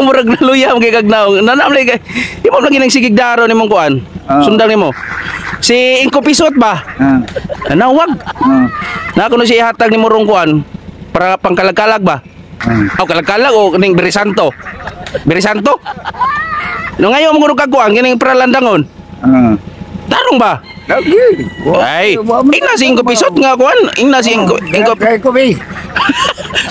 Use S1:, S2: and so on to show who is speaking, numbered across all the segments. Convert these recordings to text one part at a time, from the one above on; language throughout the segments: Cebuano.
S1: Murag naluya mo kay kag naong. Nanam lagi kay. Imo lagi nang sigig daro nimong kuan.
S2: Ah.
S1: Sundang nimo. Si Ingko Pisot ba?
S2: Ah.
S1: Nanawag.
S2: Ah.
S1: Na kuno siya ihatag nimo rong kuan para pangkalag-kalag ba?
S2: Ah.
S1: O kalag-kalag o ning Berisanto. Berisanto? No ngayon mo kuno kag kuan kining pralandangon.
S2: Ah.
S1: Tarong ba?
S2: Lagi.
S1: Ay, ingna si Ingko Pisot nga kuan, ingna si Ingko Ingko
S2: Kay ko bi.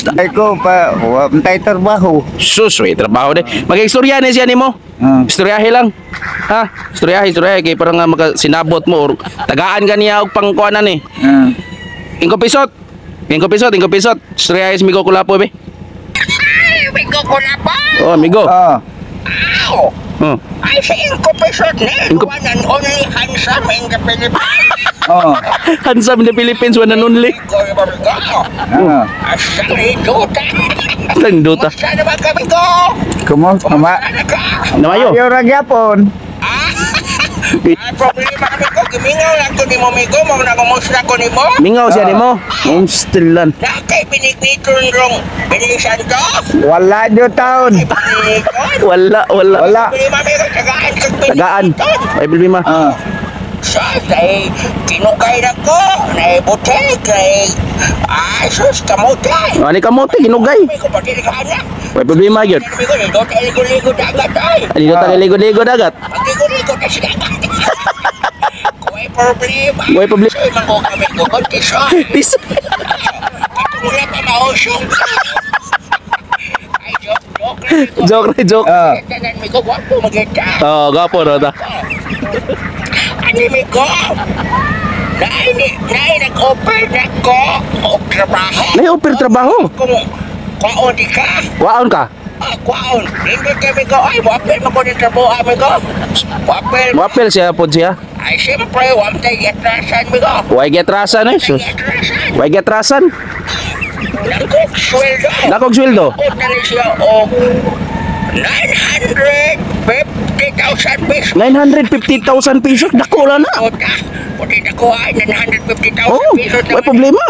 S2: Kay ko pa wa tay trabaho.
S1: Sus, way trabaho de. Mag-istorya ni siya nimo.
S2: Ah.
S1: Istoryahe lang. Ha? Istoryahe, istoryahe kay parang nga maka sinabot mo or tagaan ka niya og pangkuanan eh.
S2: Ah.
S1: Ingko Pisot. Ingko Pisot, Ingko Pisot. Istoryahe si Migo Kulapo be.
S3: Migo Kulapo!
S1: Oh, Migo.
S2: Ah.
S3: Ow!
S1: Oh.
S3: Ay, si Ingko Pisot ni, one and only handsome in the Philippines.
S2: Oh.
S1: Handsome in the Philippines, one and only.
S3: Migo, Migo.
S2: Ah.
S3: Asang duta.
S1: Tanduta.
S3: Kumusta naman kami ko?
S2: Kumo ma.
S3: Ano ka?
S1: Namayo.
S2: Ayo ra gyapon.
S3: Ah, ay, problema kami ko. Gimingaw lang ko ni mo, Migo. Mo na kumusta ko ni mo.
S1: Mingaw siya nimo. Ang stilan.
S3: Na kay binigniton rong binisan ko.
S2: Wala jud taon.
S3: Binigniton.
S1: Wala, wala.
S2: Wala.
S3: Problema, Migo. Tagaan kag
S1: Tagaan.
S3: binigniton.
S1: Ay problema.
S2: Ah.
S3: Sus, ay kinukay na ko. Naibutik. Ay, ay, sus, kamote.
S1: Ani kamote ginugay.
S3: Migo, pati naghahanap.
S1: Way problema gyud.
S3: Migo, dito tayo ligo-ligo dagat ay.
S1: Ani do ta ligo-ligo dagat.
S3: Magligo-ligo na siya dagat. Kuway problema.
S1: Way problema.
S3: Say, manggo kami ko. Tisoy.
S1: Tis.
S3: Katong wala pa mausong. Ay, joke, joke.
S1: Joke ra joke.
S2: Ah.
S3: Tanan, Migo, gwapo magita.
S1: Oh, gapo no ta.
S3: Ani, Migo. Naay, naay, nag-offer na ko og trabaho.
S1: Nay offer trabaho.
S3: Kung kwaon di ka.
S1: Waon ka.
S3: Ah, kwaon. Hindi kami ko. Ay, wapel mo ko ng trabaho, amigo. Wapel.
S1: Wapel siya pod siya.
S3: Ay, siyempre, wamtay giatrasan, migo.
S1: Way giatrasan eh sus.
S3: Giatrasan.
S1: Way giatrasan.
S3: Nakog sweldo.
S1: Nakog sweldo.
S3: Nakog na rin siya og 950,000 pesos.
S1: 950,000 pesos dako la na.
S3: Puta, puti na ko ay 950,000
S1: Oh,
S3: pesos.
S1: way problema.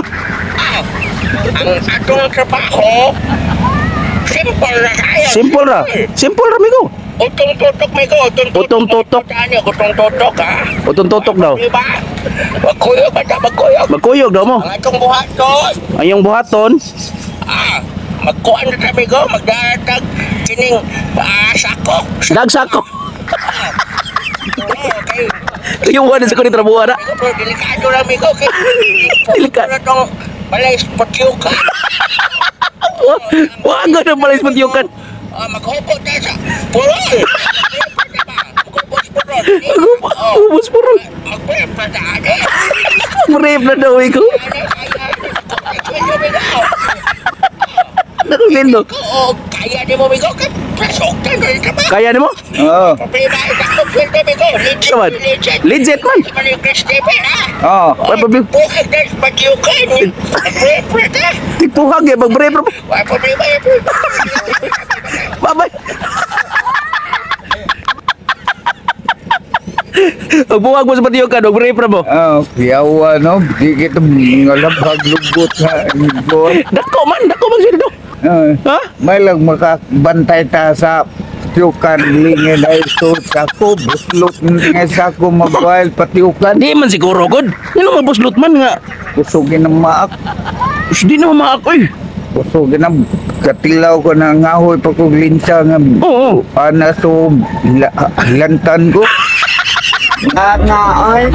S3: Ah, ang atong trabaho, simple na kayo.
S1: Simple ra. Simple ra migo.
S3: Utong tutok, migo. Utong tutok.
S1: Utong tutok.
S3: Ano, utong tutok, ha?
S1: Utong tutok daw.
S3: Diba? Magkuyog ba ta? Magkuyog.
S1: Magkuyog daw mo.
S3: Ang atong buhaton.
S1: Ang iyong buhaton,
S3: Ah, magkuan na kami go. Magdatag kining sako.
S1: dagsako.
S3: Oo, kay
S1: Yung wala sa kuning trabuha na.
S3: Migo, pero delikado lang, migo. Kay
S1: Delika-
S3: na tong balay patyukan.
S1: Wa na pala ispatiyukan.
S3: Ah, maghubo ta sa purol. Maghubo sa purol.
S1: Ubus purol.
S3: Magpurol pa ta ane.
S1: Murib na daw ikaw. Nakagendo.
S3: Oo, kaya ni mo, migo. Kay pasok na rin ka ba?
S1: Kaya nimo?
S2: Oh.
S3: Problema, isang sweldo, migo. Legit,
S1: Kaman.
S3: legit.
S1: Legit man.
S3: Di ba ni Chris Stephen, ha?
S2: Oh.
S1: Way problema.
S3: Buhag na sa patyukan. Magpurol ta.
S1: Tigpuhag eh, magbreb.
S3: Wala problema, eh.
S1: Babay. Pagbuwag mo sa patiyukan, magbreb mo.
S2: Ah, yawa no, di kita ngalabhag lugot ha. Bon.
S1: Dako man sweldo.
S2: Ah,
S1: Ha?
S2: may lang makabantay ta sa tiukan lingin ay so sako buslot nga sako mobile patiukan
S1: Di man siguro god. Ngano mabuslot man nga.
S2: busogin ng maak
S1: Us, di na maak oy.
S2: busogin ng katilaw ko na ngahoy pa kog linsa nga
S1: Oo.
S2: ana so lantan ko nga ay.